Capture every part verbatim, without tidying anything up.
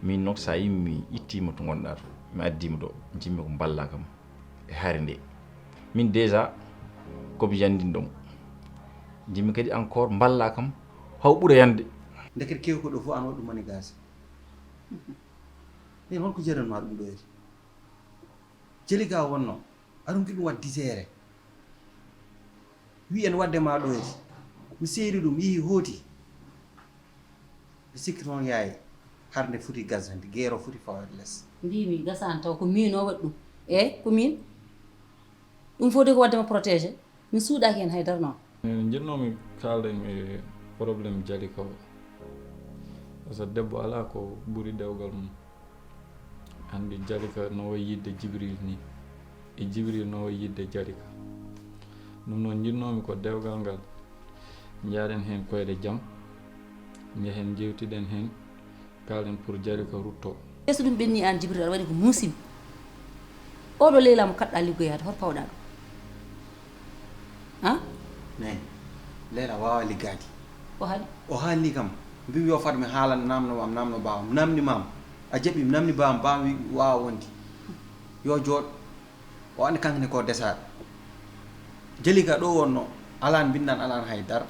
Min noon, so a yii mi ittiima to ngonɗaa to, mi addiima ɗo, njiɗmi ko mballaa kam e hare nde. Min déjà ko mi yanndinɗo mo. Njiɗmi kadi encore mballaa kam haw ɓura yande. Ndeket kew ko ɗo fof an waɗ ɗum manigaasi. Min hol ko jeeran ma ɗum ɗo eti? Jeli ga wonno, aɗum giɗum waɗ diseere. Wi en waɗde ma ɗo eti. Mi seeri ɗum, yehi hooti. Mi sikki toon yaay, har nde foti gasande, geero foti fawade les. Mbimi gasani taw ko min o waɗi ɗum. Eyi, ko min. Ɗum fof de ko waɗde ma protégé. Mi suuɗaki heen haydara noon. Min njiɗnoomi kaalden e problème Jalika o. Par ce que debbo alaa ko ɓuri dewgal mum. Anndi Jalika no wayi yiɗde Jibril ni. E Jibril no wayi yiɗde Jalika. Ɗum noon njiɗnoomi ko dewgal ngal. Njaaden heen koyɗe jam. Njehen njeewtiɗen heen. Kaalen pour Jalika rutto. Yeeso ɗum ɓenni aan Jibril aɗa waɗi ko musiba. Oɗo Leyla mo kaɗɗa liggoyaade, hoto pawɗa ɗum? Ha? Nani, Leyla waawa liggaade. O haali? O haalni kam. Mbimi yo fat mi haalan namno am, namno baawam. Namni maam. A jaɓi namni baawam, baawam wi waawa wonde. Yo jooɗ. O anndi kanko ne ko desaɗo. Jalika ɗo wonno, alaan mbinndaan, alaan hay dara.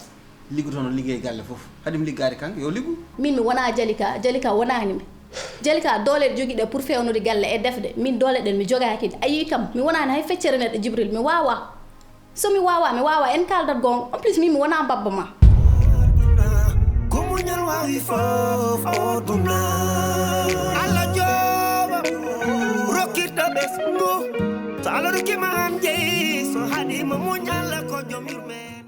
Liggotono liggey galle fof. Haɗi mi liggaade kanko, yo liggu. Min mi wona Jalika, Jalika wonaani mi. Jalika doole ɗe jogii ɗe pour fewnude galle e defde. Min doole ɗen mi jogaaki ɗe. A yii kam, mi wonaani hay feccere neɗɗo Jibril, mi waawa. So mi waawa, mi waawa, en kaaldat goonga. En plus, min mi wona babba ma. Ko muñal waawi fof o duna. Allah jooɓa, rokkirta ɓesngu. So Allah rokki ma aan jeyi, so haɗi mo muñ Allah ko joom yurmeende.